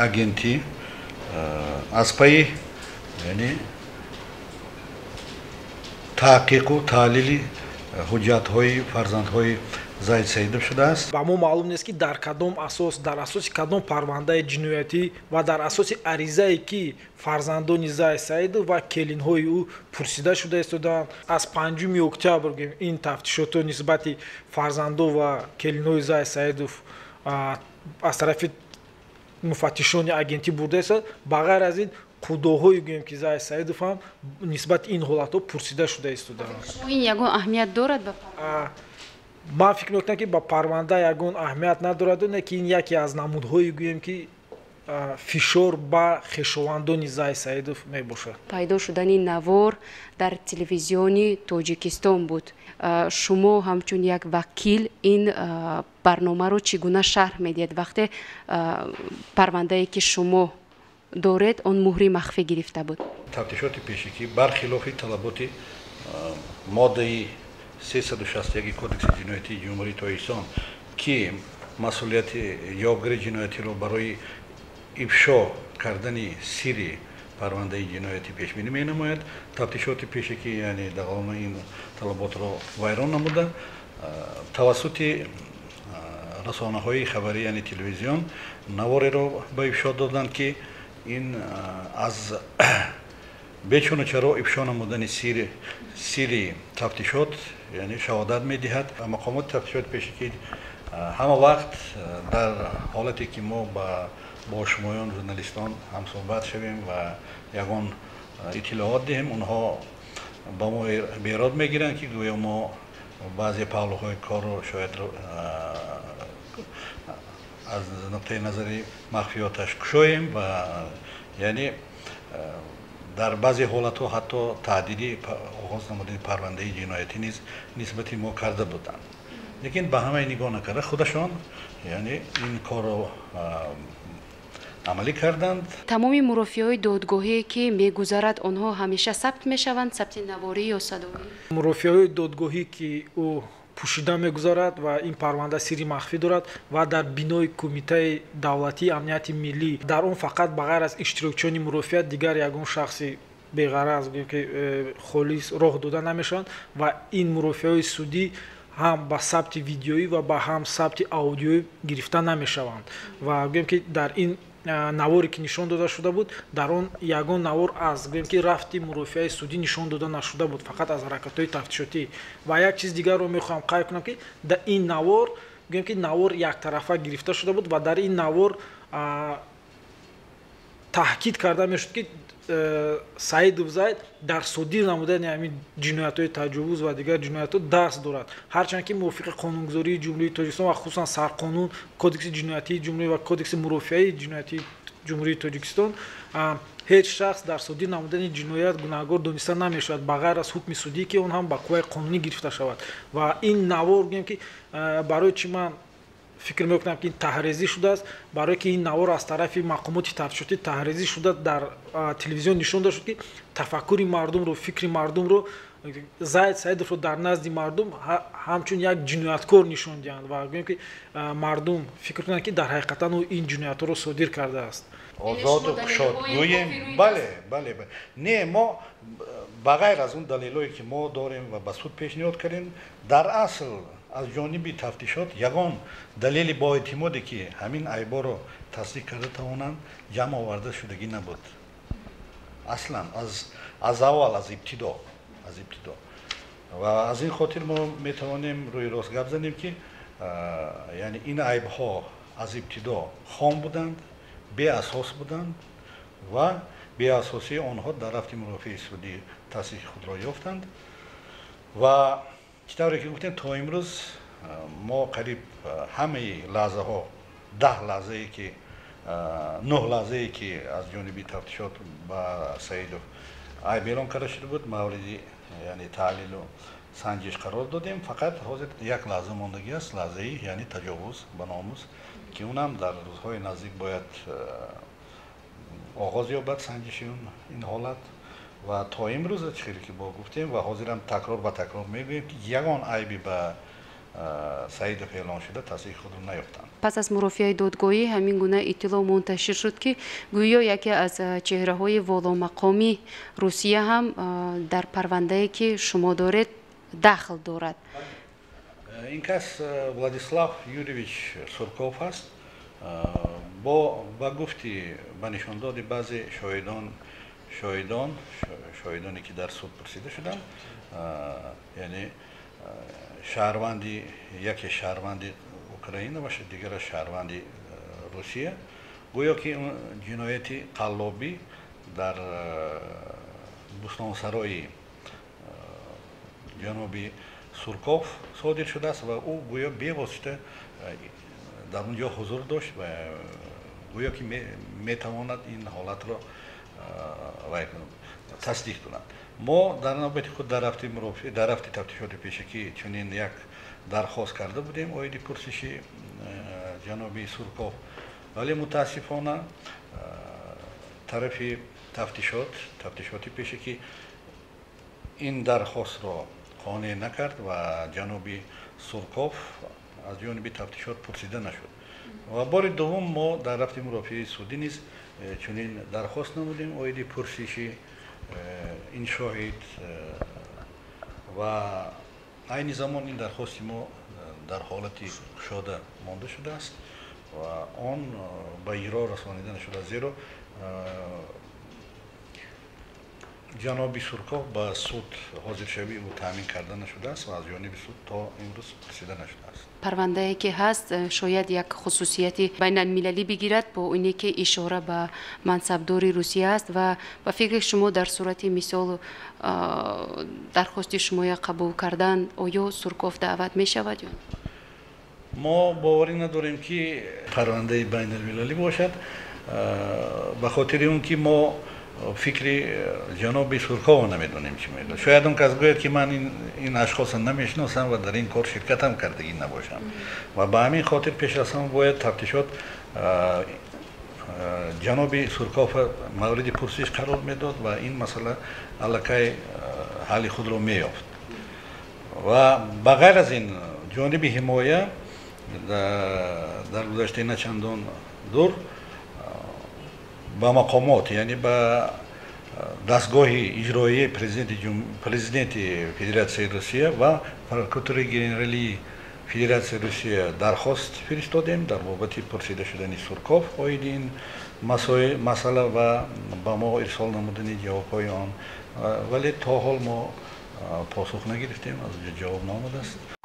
Агентӣ аз пайи, яъне, таҳқиқу таҳлили ҳуҷҷатҳои фарзандҳои Зайд Саидов шудааст. Ба мо маълум нест, ки дар кадом асос, дар асоси кадом парвандаи ҷиноятӣ ва дар асоси аризае, ки фарзандони Зайд Саидов ва келинҳои ӯ пурсида шуда истодаанд. Аз 5 октябр ин тафтишотҳо нисбати фарзандо ва келинҳои Зайд Саидов аз тарафи муфаттишони агентӣ бурда истод. Ба ғайр аз ин, қудоҳое, гӯем, ки Зайд Саидов ҳам нисбати ин ҳолатҳо пурсида шуда истодаанд. Ин ягон аҳамият дорад ба Ман фикр мекунам, ки ба парванда ягон аҳамият надорад, не ки ин яке аз намудҳое, гӯем, ки фишор ба хешовандони Зайд Саидов мебошад. Пайдо шудани навор дар телевизиони Тоҷикистон буд. Шумо ҳамчун як вакил ин барномаро чӣ гуна шарҳ медиҳед, вақте парвандае, ки шумо доред, он муҳри махфӣ гирифта буд? Тафтишоти пешакӣ бархилофи талаботи моддаи 361 Кодекси ҷиноятии Ҷумҳурии Тоҷикистон, ки масъулияти ҷавобгари ҷиноятиро барои ифшо кардани сирри парвандаи ҷиноятӣ пешбинӣ менамояд, тафтишоти пешакӣ, яъне, дағалона ин талаботро вайрон намуда, тавассути расонаҳои хабарӣ, яъне телевизион, навореро ба ифшо доданд, ки ин аз бечуну чаро ифшо намудани сирри тафтишот, яъне, шаҳодат медиҳад. Мақомоти тафтишоти пешакӣ ҳама вақт дар ҳолате, ки мо бо шумоён, журналистон, ҳамсӯҳбат шавем ва ягон иттилоот диҳем, онҳо ба мо берод мегиранд, ки гӯё мо баъзе паҳлӯҳои корро шояд аз нуқтаи назари махфиёташ кушоем ва, яъне, дар баъзе ҳолатҳо ҳатто таҳдиди оғоз намудани парвандаи ҷиноятӣ низ нисбати мо карда буданд. Лекин ба ҳамаи нигоҳ накарда, худашон, яъне, ин корро амалӣ карданд. Тамоми мурофиаҳои додгоҳие, ки мегузарад, онҳо ҳамеша сабт мешаванд, сабти наворӣ ё садоӣ? Мурофиаҳои додгоҳӣ, ки ӯ пӯшида мегузарад ва ин парванда сирри махфӣ дорад ва дар бинои Кумитаи давлатии амнияти миллӣ, дар он фақат ба ғайр аз иштирокчиёни мурофиа дигар ягон шахси беғараз, ки холис, роҳ дода намешаванд ва ин мурофиаҳои судӣ ҳам ба сабти видеоӣ ва ба ҳам сабти аудиоӣ гирифта намешаванд. Ва гӯем, ки дар ин наворе, ки нишон дода шуда буд, дар он ягон навор аз, гӯем, ки рафти мурофиаи судӣ нишон дода нашуда буд, фақат аз ҳаракатҳои тафтишотӣ. Ва як чиз дигарро мехоҳам қайд кунам, ки дар ин навор, гӯем, ки навор яктарафа гирифта шуда буд ва дар ин навор таъкид карда мешуд, ки Саидов Зайд дар содир намудани ҳамин ҷиноятҳои таҷовуз ва дигар ҷиноятҳо даст дорад. Ҳарчанд ки мувофиқи қонунгузории Ҷумҳурии Тоҷикистон ва хусусан Сарқонун, Кодекси ҷиноятии ҷумҳурӣ ва Кодекси мурофиаи ҷиноятии Ҷумҳурии Тоҷикистон ҳеҷ шахс дар содир намудани ҷиноят гунаҳгор дониста намешавад, ба ғайр аз ҳукми судӣ, ки он ҳам ба қувваи қонунӣ гирифта шавад. Ва ин навор, гӯем, ки барои чӣ ман фикр мекунам, ки ин таҳрезӣ шудааст? Барое ки ин навор аз тарафи мақомоти тафтишотӣ таҳрезӣ шуда, дар телевизион нишон дода шуд, ки тафаккури мардумро, фикри мардумро, Зайд Саидовро дар назди мардум ҳамчун як ҷинояткор нишон диҳанд ва гӯем, ки мардум фикр кунанд, ки дар ҳақиқатан ӯ ин ҷиноятҳоро содир кардааст. Озоду кушод гӯем, бале, не, мо ба ғайр аз он далелое, ки мо дорем ва ба суд пешниҳод кардем, дар асл аз ҷониби тафтишот ягон далели боэътимоде, ки ҳамин айборо тасдиқ карда тавонанд, ҷамъ оварда шудагӣ набуд аслан аз аввал, аз ибтидо. Ва аз ин хотир мо метавонем рӯи рост гап занем, ки, яъне, ин айбҳо аз ибтидо хом буданд, беасос буданд ва беасосии онҳо дар рафти мурофиаи судӣ тасдиқи худро ёфтанд. Ва чӣ тавре ки гуфтем, то имрӯз мо қариб ҳамаи лаҳзаҳо, 10 лаҳзае ки, нӯҳ лаҳзае, ки аз ҷониби тафтишот ба Саидов айб эълон карда шуда буд, мавриди, яъне, таҳлилу санҷиш қарор додем. Фақат ҳозир як лаҳза мондагӣ аст, лаҳзаи, яъне, таҷовуз ба номус, ки унам дар рӯзҳои наздик бояд оғоз ёбад санҷиши ин ҳолат. Ва то имрӯз, чӣ хеле ки бо гуфтем ва ҳозирам такрор ба такрор мегӯем, ки ягон айби ба Саидов эълон шуда тасдиқи худро наёфтанд. Пас аз мурофиаи додгоҳӣ ҳамин гуна иттилоъ мунташир шуд, ки гӯё яке аз чеҳраҳои воломақоми Русия ҳам дар парвандае, ки шумо доред, дахл дорад. Ин кас Владислав Юрьевич Сурков аст. Ба гуфти, ба нишондоди баъзе шоҳидоне, ки дар суд пурсида шуданд, яъне шаҳрванди, яке шаҳрванди Украина ва дигара шаҳрванди Русия, гӯё ки ҷинояти қаллобӣ дар бӯстонсарои ҷаноби Сурков содир шудааст ва ӯ гӯё бевосита дар он ҷо ҳузур дошт ва гӯё ки метавонад ин ҳолатро тасдиқ кунад. Мо дар навбати худ дар рафти мурофиа, дар рафти тафтишоти пешакӣ чунин як дархост карда будем оиди пурсиши ҷаноби Сурков, вале мутаассифона тарафи тафтишоти пешакӣ ин дархостро қонеъ накард ва ҷаноби Сурков аз ҷониби тафтишот пурсида нашуд. Ва бори дуввум мо дар рафти мурофиаи судӣ низ чунин дархост намудем оиди пурсиши ин шоҳид ва айни замон ин дархости мо дар ҳолати кушода монда шудааст ва он ба иҷро расонида нашудааст, зеро ҷаноби Сурков ба суд ҳозиршавии ӯ таъмин карда нашудааст ва аз ҷониби суд то имрӯз пурсида нашудааст. Парвандае, ки ҳаст, шояд як хусусияти байналмилалӣ бигирад бо ине ки ишора ба мансабдори Русия аст, ва ба фикри шумо, дар сурати мисол дархости шумоя қабул кардан, оё Сурков даъват мешавад ё? Мо боварӣ надорем, ки парвандаи байналмилалӣ бошад, ба хотири он ки мо фикри ҷаноби Суркова намедонем, чӣ мегӯяд. Шояд он кас гӯяд, ки ман ин ашхосро намешиносам ва дар ин кор ширкатам кардагӣ набошам. Ва ба ҳамин хотир пеш аз ҳама бояд тафтишот ҷаноби Сурков мавриди пурсиш қарор медод ва ин масъала аллакай ҳалли худро меёфт. Ва ба ғайр аз ин, ҷониби ҳимоя дар гузаштаи начандон дур ба мақомот, яъне ба дастгоҳи иҷроияи президенти Федератсияи Русия ва прокуратураи генералии Федератсияи Русия дархост фиристодем дар бобати пурсида шудани Сурков оиди ин масъала ва ба мо ирсол намудани ҷавобҳои он, вале то ҳол мо посух нагирифтем, аз ҷо ҷавоб наомадааст.